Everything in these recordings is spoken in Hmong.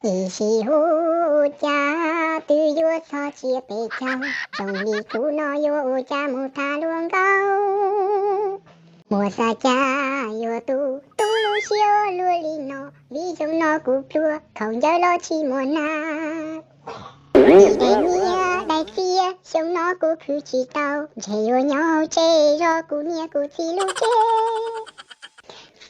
Ib sim ua cas twb yuav txog tsiab peb caug, zoo li kuv no yuav ua cas mus tham luag nkauj. Muaj xav cas yuav tu tu lub siab ua luaj li no, vim xyoo no kuv pluag khaub ncaws los tsis muaj nag. Ib daim nyiaj daim txiaj xyoo no kuv khwv tsis tau, ntshe yuav nyob hauv tsev zov kuv niam kuv txiv lub cev.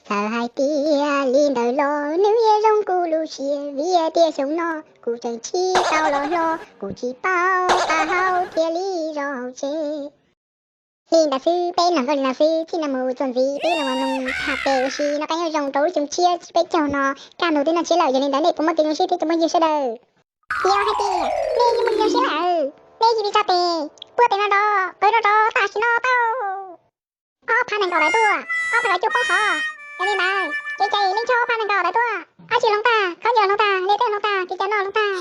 Txawm hais tias li ntawd los nws yeej zoo kuv lub siab, vim tias xyoo no kuv tseem tsis tau los hlob, kuv tsis paub qab hau thiaj li zov hauv tsev. Li ntawd xwb, peb mloog nkauj li no xwb, txij no mus txuas ntxiv peb los mloog tham pem ua si no, qab nyob zoo rau lub xyoo tshiab peb caug no kaj ntug twb noj tshiab lawm, yog li ntawd nej puas muaj kev zoo siab thiab cov phooj ywg sawv daws? Yog hais tias nej yeej muaj kev zoo siab lawm, nej cia li tso tes, puag tes no rau, qw no rau tam sim no tau. Ob phav nees nkaum tawm tuaj, ob phav kaum cuaj poob qhov. Yog li ntawd kev cai Leej Nchoj ob phav nees nkaum tawm tuaj, dab tsi hloov tag, khaub ncaws hloov tag, li tej hloov tag, kev cai noj hloov tag.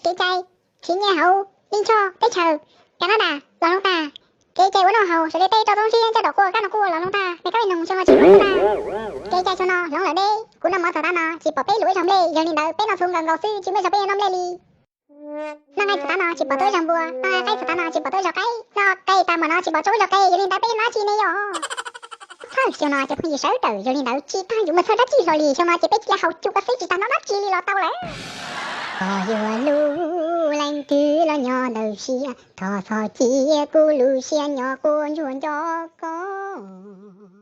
Kev cai siv nyiaj hauv Leej Nchoj teb chaws Canada los hloov tag. Kev cai ua noj haus sawv daws tej rau tub ntsib ncaj daum quaj kab no kuj los hloov tag, me kab me noog xyoo no tsis hloov tag. Kev cai xyoo no hloov lawm deb, kuv noj mov txog tav no tsis pom peb luam ib zaug nplej, yog li ntawd peb noj txhuv nkaus nkaus xwb tsis muaj ib zaug peb yuav noj nplej li. Noj nqaij txog tav no tsis pom tau ib zaug npua, noj nqaij qaib txog tav no tsis pom tau ib zaug qaib, noj qe tas mam no tsis pom tau ib zaug qe, yog li ntawd peb noj dab tsi ne yom? Thawj xyoo no cov phooj ywg sawv daws, yog li ntawd tsis tas yuav mus txog dab tsi hlo li, xyoo no ces peb cia li haus cua xwb tsis tas noj dab tsi li los tau lawm. Koj yuav hlub leej twg los nyob ntawm siab, thov txhob cia kuv lub siab nyob quaj ntsuag nco koj.